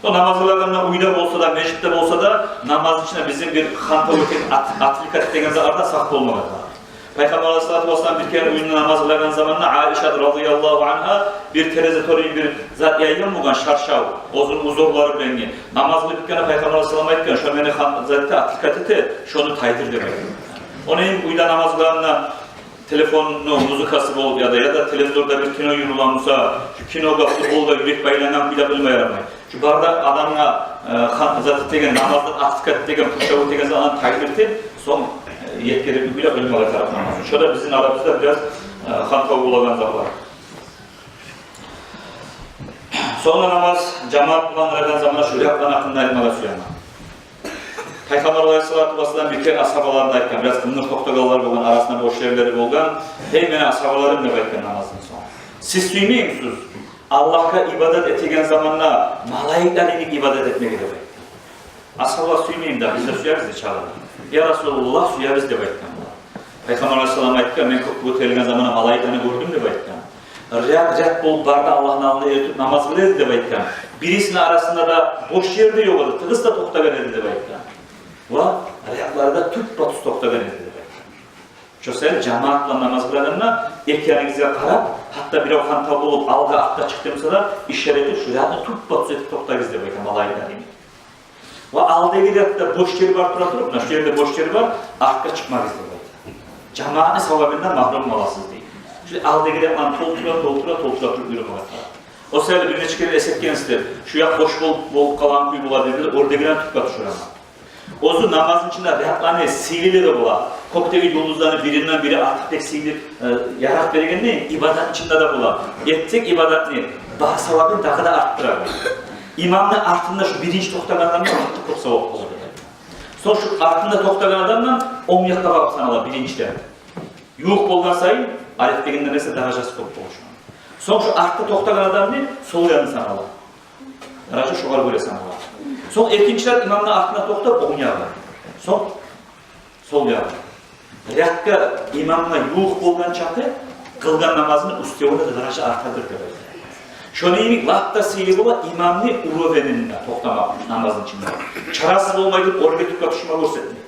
О намаз къылагъанда, уьйде болса да, межитде болса да, намаз ичинде бизин бир хантав этеген, от-, отвлекать этеген затлардан сакъ болмагъа тарыкъ. Пайхаммар алайгьиссалату вассалам бир керен уьюнде намаз къылагъан заманда Айшат радияллагьу ангьа бир терезе тёрюн бир зат яйгъан болгъан, шаршав, оьзюню узорлары булангъы. Намаз къылып битгенде Пайхаммар алайгьиссалам айтгъан: «Шо мени хан-, зат эте, отвлекать эте, шону тайдыр», — деп айтгъан. Ону эм уьйде намаз къылагъанда телефонну музыкасы болуп яда, яда телевизорда бир кино юрюле буса, шу киногъа, футболгъа юрек байлангъан кюйде къылма ярамай. Шу бары да адамгъа, э, хан-, зат этеген, намаздан отвлекать этеген, къуршап оьтеген затланы тайдыртып, сонг, э, етгерикли кюйде къылмагъа тарыкъ намазны. Шо да бизин арабызда бираз, э, хантав болагъан затлар. Сонг да намаз жамаат булан къылагъан заманда шо риятланы гьакъында айтмагъа сюемен. Пайхаммар алайгьиссалату вассалам бир керен асгьабаларына айтгъан, бираз къыйын токътагъанлар болгъан, арасында бош ерлери болгъан: «Гьей, мени асгьабаларым», — деп айтгъан намаздан сонг. «Сиз сюймеймисиз Аллагьгъа ибадат этеген заманда малайиклер йимик ибадат этмеге?» — деп айтгъан. Асгьабалар: «Сюймеймиз дагъы, биз де сюебиз», — дей чакъырып. «Я Расулуллагь, сюебиз», — деп айтгъан. Пайхаммар алайгьиссалам айтгъан: «Мен кёкге гётерилген заманда малайиклени гёрдюм», — деп айтгъан. «Рят-рят болуп бары да Аллагьны алдында эретуруп намаз къыла эди», — деп айтгъан. «Бирисини арасында да бош ер де ёкъ эди, тыгъыс да токътагъан эди», — деп айтгъан. «Ва рятлары да туппа-тюз токътагъан эди», — деп айтгъан. Шо саялы жамаат булан намаз къылагъанда эки яныгъызгъа къарап, гьатта бирев хантав болуп алгъа, артгъа чыкъ буса да, ишара этип, шо рятны туппа-тюз этип токътагъыз деп айтгъан, малайиклер йимик. Ва алдагъы рятда бош ер бар тура туруп, муна шу ерде бош ер бар, артгъа чыкъмагъыз деп айтгъан. Жамаатны савабындан магьрюм къаласыз дей. Шу алдагъы рятланы толтура, толтура, толтура туруп юрюмеге тарыкъ. О саялы бир нече керен эсгертгенсиздир. Шу якъ бош болуп, болуп къалагъан кюй бола деп, оьрдегилени тюпге тюшюремен. Оьзю намазны ичинде рятланы сыйлылыгъы бола. Кёкдеги юлдузланы биринден бири артыкъ бек сыйлы, э, яракъ берегенде, ибадатны ичинде де бола. Этсек ибадатны, бар савабын дагъы да артдыра. Имамны артында шу биринчи токътагъан адамдан артыкъ кёп савап бола. Сонг шу артында токътагъан адамдан онг якъгъа багъып санала биринчиден. Ювукъ болгъан сайын, арек дегенде эсе даражасы кёп болушу. Сонг шу артда токътагъан адамны сол яны санала. Даража шогъар гёре санала. Сонг экинчилер имамны артында токътап, онг ягъы. Сонг сол ягъы. Рятгъа, имамгъа ювукъ болгъан чакъы къылгъан намазны уьстевюне де даража артадыр деп айта. Шону йимик лап да сыйлы бола имамны уровенинде токътамакъ намазны ичинде. Чарасыз болмай туруп, оьрге тюпге тюшме гёрсетмей.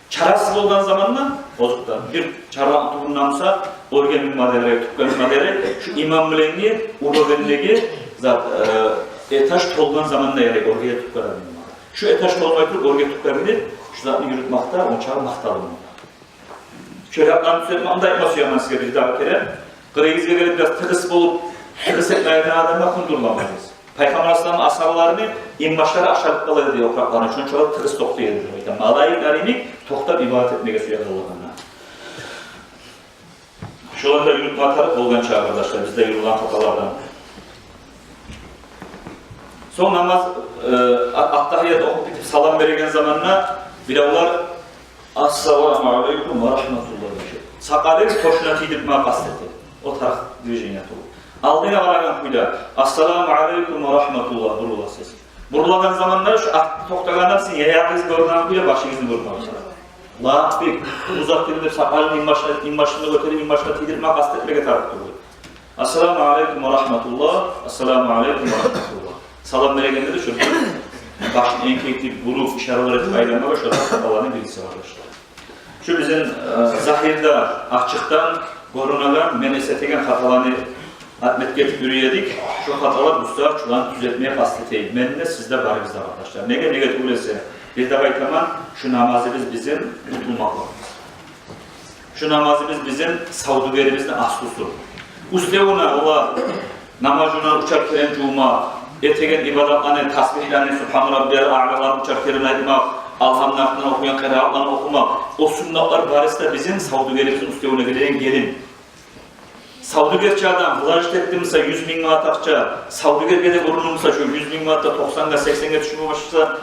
Чарасыз болгъан заманда, озокъда, бир чарлакъны тюбюнде буса, оьрге минме де ярай, тюпге минме де ярай, шу имам булангъы уровендеги зат, э, этаж толгъан заманда ярай оьрге де, тюпге де минме. Шу этаж толмай туруп, оьрге, тюпге минип, шу затны юрютмек де ончакъы макъталмай. Шо рятланы тюзетмекни де айтма сюемен сизге бир дагъы керен. Къырыйыгъызгъа гелип, бираз тыгъыс болуп, тыгъыс этмейген адамгъа кюндюрмегиз. Пайхаммар алайгьиссалам асгьабаларыны инбашлары ашарып къала эди опуракъларын, шончакъы тыгъыс токътай эди деп айта. Малайиклер йимик токътап ибадат этмеге сюе эди Аллагьгъа. Шоланы да юрютме тарыкъ болгъанча, къардашлар, бизде юрюлген хаталардан. Сонг намаз, э, а-, аттагьият охуп битип, салам береген заманда биревлер «Ассаламу алейкум ва рагьматуллагь» дей. Сакъалын тёшюне тийдиртме къаст эте. О тарыкъ движение тюгюл. Алдына къарагъан кюйде «Ассаламу алейкум ва рагьматуллагь» буруласыз. Бурулагъан заманда шу артда токътагъан адам сизин ягъыгъыз гёрюнген кюйде башыгъызны гёрмеге тарыкъ. Лап бек узатылып, сакъалын инбашына, инбашына гётерип, инбашына тийдиртме къаст этмеге тарыкъ тюгюл. «Ассаламу алейкум ва рагьматуллагь, ассаламу алейкум ва рагьматуллагь». Салам берегенде де шо башын энкейтип, буруп, ишаралар этип айланмагъа, шо да хаталаны бириси, къардашлар. Шу бизин, э, загьирде, ачыкъдан гёрюнеген, мен эс этеген хаталаны атмет гетип юрюй эдик. Шо хаталар бу сагьат шуланы тюзетмеге къаст этейик. Мен де, сиз де, барыбыз да, къардашлар. Неге, неге тюгюл эсе, бир дагъы айтаман, шу намазыбыз бизин къутулмакълыгъыбыз. Шу намазыбыз бизин савдюгерибизни аслусу. Уьстевюне ола намаз жувунагъан учар керен жувмакъ, этеген ибадатланы, тасбигьлени, Субгьана раббиял аълаланы учар керен айтмакъ, Алгьамны артындан охуйгъан къыраатланы охумакъ, о суннатлар барысы да бизин савдюгерибизни уьстевюне гелеген гелин. Савдюгерчи адам влажить этди буса юз минг манат акъча, савдюгерге де урунду буса, шо юз минг манатдан токъсангъа, сексенге тюшюп башласа,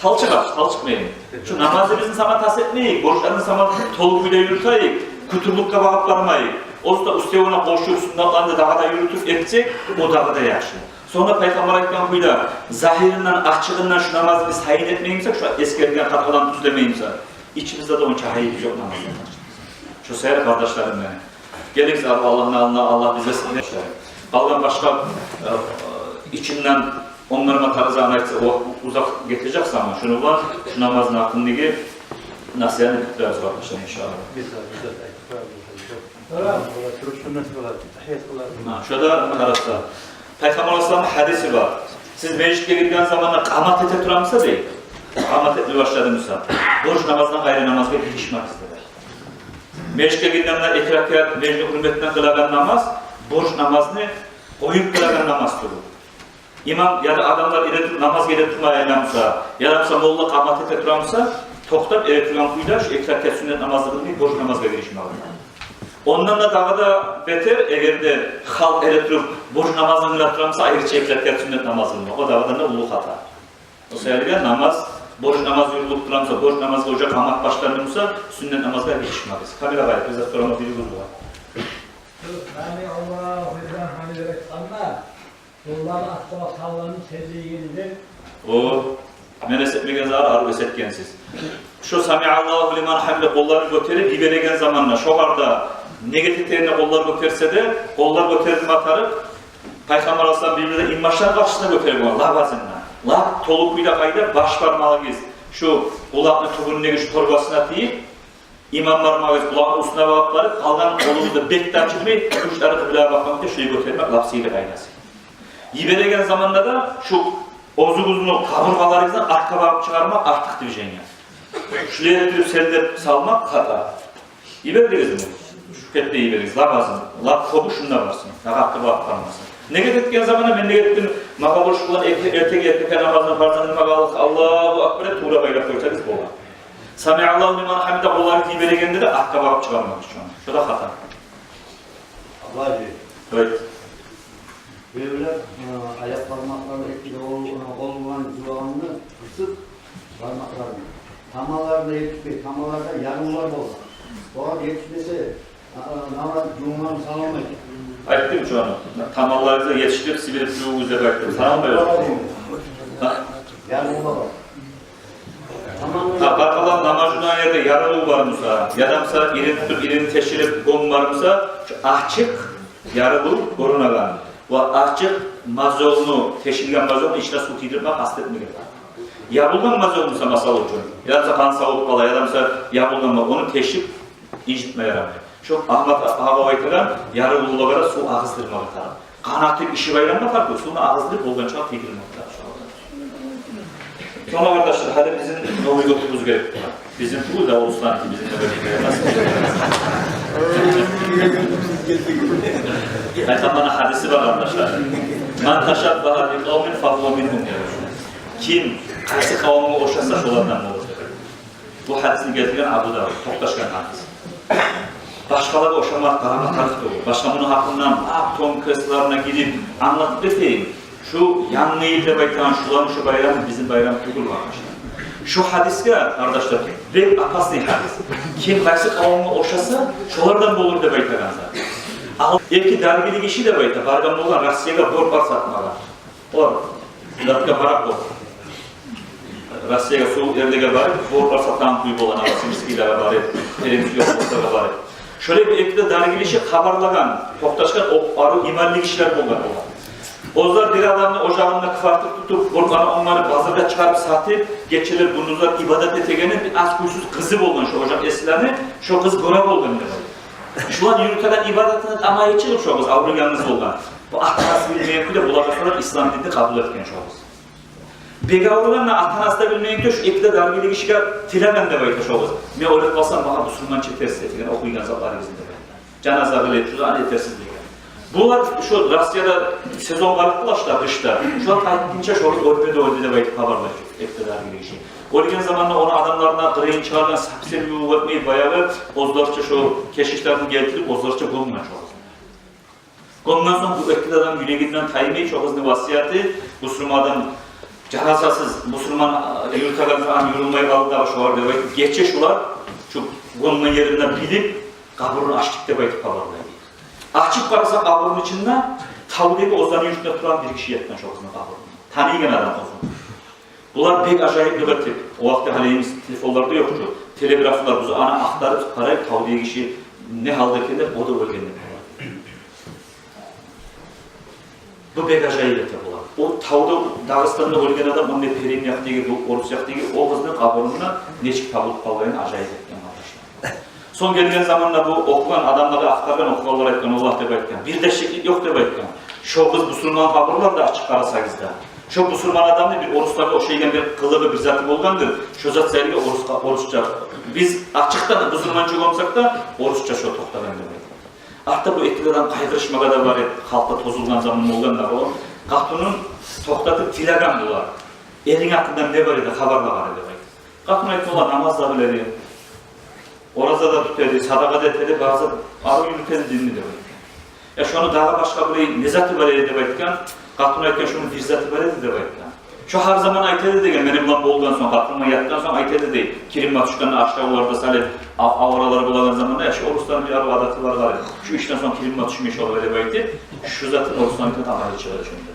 талчыкъ, талчыкъмайыкъ. Шу намазыбызны сама тас этмейик, борчларын сама толу кюйде юрютейик, кютюрлюкге багъып бармайыкъ. Оьзю де уьстевюне къошуп, суннатланы дагъы да юрютюп этсек, о дагъы да яхшы. Сонг да Пайхаммар айтгъан кюйде, загьиринден, ачыгъындан шу намазыбызны тайин этмей бусакъ, шу эсгерилген хаталаны тюзлемей бусакъ, ичибизде де онча гьайып ёкъ намаздан. Шо саялы, къардашларым мени, гелигиз, Аллагьны алдына, Аллагь бизге сыйлы. Къалгъан башгъа, э, э, ичимден онгарма тарыкъ затны айтсам, о узакъ гетежек заман. Шуну булан шу намазны гьакъындагъы насигьатны битдиребиз, къардашлар, иншааллагь. Гьа, шо да тарыкъ зат. Пайхаммар алайгьиссаламны гьадиси бар. Сиз межитге гирген заманда къамат эте турамыса, дей, къамат этме башладымыса, борч намаздан къайры намазгъа гиришмегиз, деди. Межитге гиргенде эки ракаат межитни гьюрметине къылагъан намаз борч намазны къоюп къылагъан намаз тюгюл. Имам яда адамлар эретуруп намазгъа эретурмай айланса, яда буса молла къамат эте турамыса, токътап эретургъан кюйде шу эки ракаат сюннет намазны къылмай борч намазгъа гиришмеге. Ондан да дагъы да бетер, эгер де халкъ эретуруп борч намазны къыла турамыса, айрыча эки ракаат сюннет намазны къылма. О дагъы да уллу хата. О саялы намаз, борч намаз юрюлюп турамыса, борч намазгъа уже къамат башландымыса, сюннет намазгъа гиришмегиз. Камера къайда, биз де сорамагъа биригиз бола. Сами Аллагьу лиман гьамидагь айтгъанда, къолланы артгъа салманы сен дегенде. О, мен эс этмеген зат, арив эс этгенсиз. Шо сами Аллагьу лиман гьамидагь къолларын гётерип йибереген заманда, шогъар да, неге этегенде къоллар гётерсе де, къоллар гётерилме тарыкъ. Пайхаммар алайгьиссалам бир-бирде инбашлар къаршысына гётерип болгъан, лап азында. Лап толу кюйде къайда, баш бармагъыгъыз шу къулакъны тюбюндеги шу торбасына тийип, иман бармагъыгъыз къулакъны уьстюне багъып барып, къалгъан къолугъузну бек де ачытмай, уьч тарапгъа бир бакъгъан кюйде шулай гётермек лап сыйлы къайдасы. Йибереген заманда да шу оьзюгюзню къабургъаларыгъыздан артгъа багъып чыгъармакъ артыкъ движение. Шулай этдирип селдеп салмакъ хата. Йибердигизми? Шу кепде йиберигиз, лап азын, лап кёбю шунда барсын, дагъы артгъа багъып бармасын. Неге этген заманда мен неге этдим, магъа борч болгъан эрте-, эртенги эки ракаат намазны фарзын къылмагъа, Аллагьу акбар, тувра байлап къойсагъыз бола. Сами Аллагьу лиман гьамидагь къолларыгъызны йиберегенде де артгъа багъып чыгъармагъыз шону. Шо да хата. Абдулла гьажи. Эвет. Биревлер, э, аякъ бармакъларын эки де къол, э, къол булан жувагъанны къысып бармакъларын. Таманлары да етишмей, таманларда ярылулар болгъан. Огъар етишмесе, а, а, намаз жувунмагъа салынмай. Айтдым шону. Таманларыгъызгъа етишдирип, сибирип жувугъуз деп айтдым. Салынмай. Гьа? Ярылулар бар. Гьа, баркъала, намаз жувагъан ерде ярылыв бармыса, яда буса ирини тутуп, ирини теширип гём бармыса, шу ачыкъ ярылыв гёрюнеген ва ачыкъ мозолну, тешилген мозолну ичине сув тийдирмек къаст этмеген. Ябулгъан мозол буса, масала учун, яда буса къан савуп къала, яда буса ябулгъан, ону тешип инжитме ярамай. Шо Агьмат агъав айтагъан, ярылывлагъа да сув агъыздырмагъа тарыкъ. Къан атып иши байланма тарыкъ, сувну агъыздырып болгъанча тийдирмек тарыкъ. Сонг, къардашлар, гьали бизин новый годубуз гелип тура. Бизин тюгюл де, Османны, бизин де гелип тура. Пайхаммарны гьадиси бар, къардашлар. «Ман ташаббагьа би къавмин фагьува мингьум», — деп. Ким къайсы къавумгъа ошаса, шолардан болур. Бу гьадисни гелтирген Абу Давуд, токъташгъан гьадис. Башгъалагъа ошама, къарама тарыкъ тюгюл. Башгъа муну гьакъындан лап тонкостьларына гирип англатып этейим. Шу янгы йыл деп айтагъан шуланы шу байрамы бизин байрам тюгюл, къардашлар. Шу гьадисге, къардашлар, бек опасный гьадис. Ким къайсы къавумгъа ошаса, шолардан болур деп айтагъан зат. Ал эки даргили гиши деп айта, баргъан болгъан Россиягъа борпар сатмагъа. Олар затгъа бара къо. Россиягъа, сувукъ ерлеге барып, борпар сатагъан кюй болгъан, Новосибирскийлеге барып, Пермскийлеге барып. Шолай бир эки де даргили гиши хабарлагъан, токъташгъан, о, арив иманлы гишилер болгъан олар. Олар бир адамны ожагъында квартир тутуп, борпаны онгарып, базаргъа чыгъарып сатып, гечелер, гюндюзлер ибадат этегенни бир аз кюйсюз къызы болгъан шо ожакъ еслени, шо къыз гёре болгъан деп айта. Шулар юрютеген ибадатыны тамайы чыгъып, шо къыз авруйгъан къыз болгъан. Бу ата-анасы билмеген кюйде булагъа сорап, ислам динни къабул этген шо къыз. Бек авругъан да, ата-анасы да билмеген кюйде шу эки де даргили гишиге тилеген деп айта шо къыз. Мен ойлап къалсам, магъа бусурманча терс этеген охуйгъан затларыгъызны деп айта. Жаназа къылып, шуланы этерсиз деген. Булар шу Россияда сезон къарып къала шу къышда. Шулар къайтгъынча шо къыз оьлмеди, оьлдю деп айтып хабарлай шу эки де даргили гиши. Оьлген заманда ону адамларына къырыйын чыгъаргъан, совсем ювукъ этмей, баягъы оьзлерче шо кешишлерин гелтирип, оьзлерче гёмген шо къызны. Гёмген сонг бу эки де адам юрегинден таймай, шо къызны васияты, бусурман адам жаназасыз, бусурман, а, юрютеген заман юрюмей къалды дагъы шолар деп айтып, гече шулар шу гёмген ерин билип, къабурун ачдыкъ деп айтып хабарлай. Ачып къараса, къабурну ичинде тавдагъы оьзлени юртунда тургъан бир гиши ятгъан шо къызны къабурунда. Таныйгъан адам оьзюн. Булар бек ажайып ёл этип, о вакътиде гьали телефонлар да ёкъ чу. Телеграфлар, биз аны ахтарып къарайыкъ, тавдагъы гиши не гьалда экен деп, о да оьлген деп бола. Бу бек ажайып эте бола. О тавда, Дагъыстанда оьлген адам, о не перим якъдагъы, бу орус якъдагъы, о къызны къабурунда нечик табылып къалгъанын ажайып этген, къардашлар. Сонг гелген заманда бу охугъан адамлар, ахтаргъан, охугъанлар айтгъан, оллагь деп айтгъан, бир де шеклик ёкъ деп айтгъан, шо къыз бусурман къабурларда ачып къарасагъыз да, шо бусурман адамны бир оруслагъа ошайгъан бир къылыгъы, бир заты болгъандыр. Шо зат сайлы орусгъа, орусча, биз ачыкъдан бусурманча болгъан бусакъ да, орусча шо токътагъан деп айтгъан. Артда бу эки адам къайгъырышмагъа да бар эди, халкъда тозулгъан заман болгъан да, о къатынын токътатып тилеген булар. Эринг гьакъындан не бар эди, хабарла гьали деп айтып. Къатын айтгъан: «Олар намаз да къыла эди, ораза да тута эди, садагъа да эте эди, бар зат, арив юрюте эди динни», — деп айтгъан. «Я, шону дагъы башгъа бир не заты бар эди?» — деп айтгъан. Къатын айтгъан: «Шону бир заты бар эди», — деп айтгъан. «Шо гьар заман айта эди, — деген, — мени булан болгъан сонг, къатыным булан ятгъан сонг айта эди, — дей, — киринме тюшгенде, ашгьавларда салып, а-, аваралар болагъан заманда, я, шо орусланы бир арив адаты бар, бар эди, шу ишден сонг киринме тюшмей шолар», — деп айтып, шу затын орусланы да тамагъа чыгъара чюгюндюр.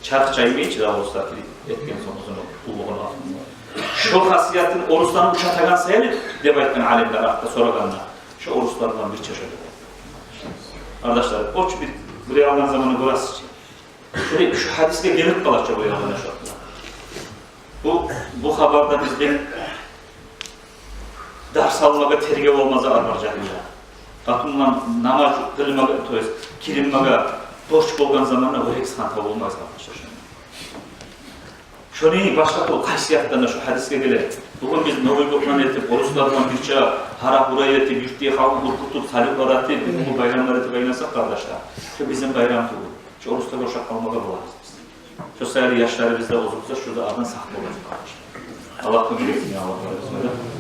Чарх чаймай чы да оруслар кирип этген сонг оьзюню къуллугъун, алтынын. Шо хасиятын орусланы ушатагъан саялы деп айтгъан алимлер, артда сорагъанда, шо оруслар булан бирче шо деп айтгъан. Къардашлар, о чу бир, бир алгъан заманны гёресиз чи. Шо, шо гьадисге гелип къала чы бу алгъан шо. Бу, бу хабарда бизден дарс алмагъа, тергев алмагъа армар жагьиле. Къатынлар намаз къылмагъа, то есть киринмеге борч болгъан заманда гёрек сагъан табулмай, къардашлар. Шону башгъа тюгюл, къайсы якъдан да шо гьадисге геле. Бугюн биз Новый годну этип, оруслар булан бирче гьара-гьура этип, юртда халкъны къоркъутуп, салютлар этип, уллу байрамлар этип айлансакъ, къардашлар, шо бизин байрам тюгюл. Шо оруслагъа ошап къалмагъа болабыз биз. Шо саялы яшларыбыз да озокъса, шо да ардан сакъ болажакъ, къардашлар. Аллагь кёмек этсин, Аллагь разы болсун.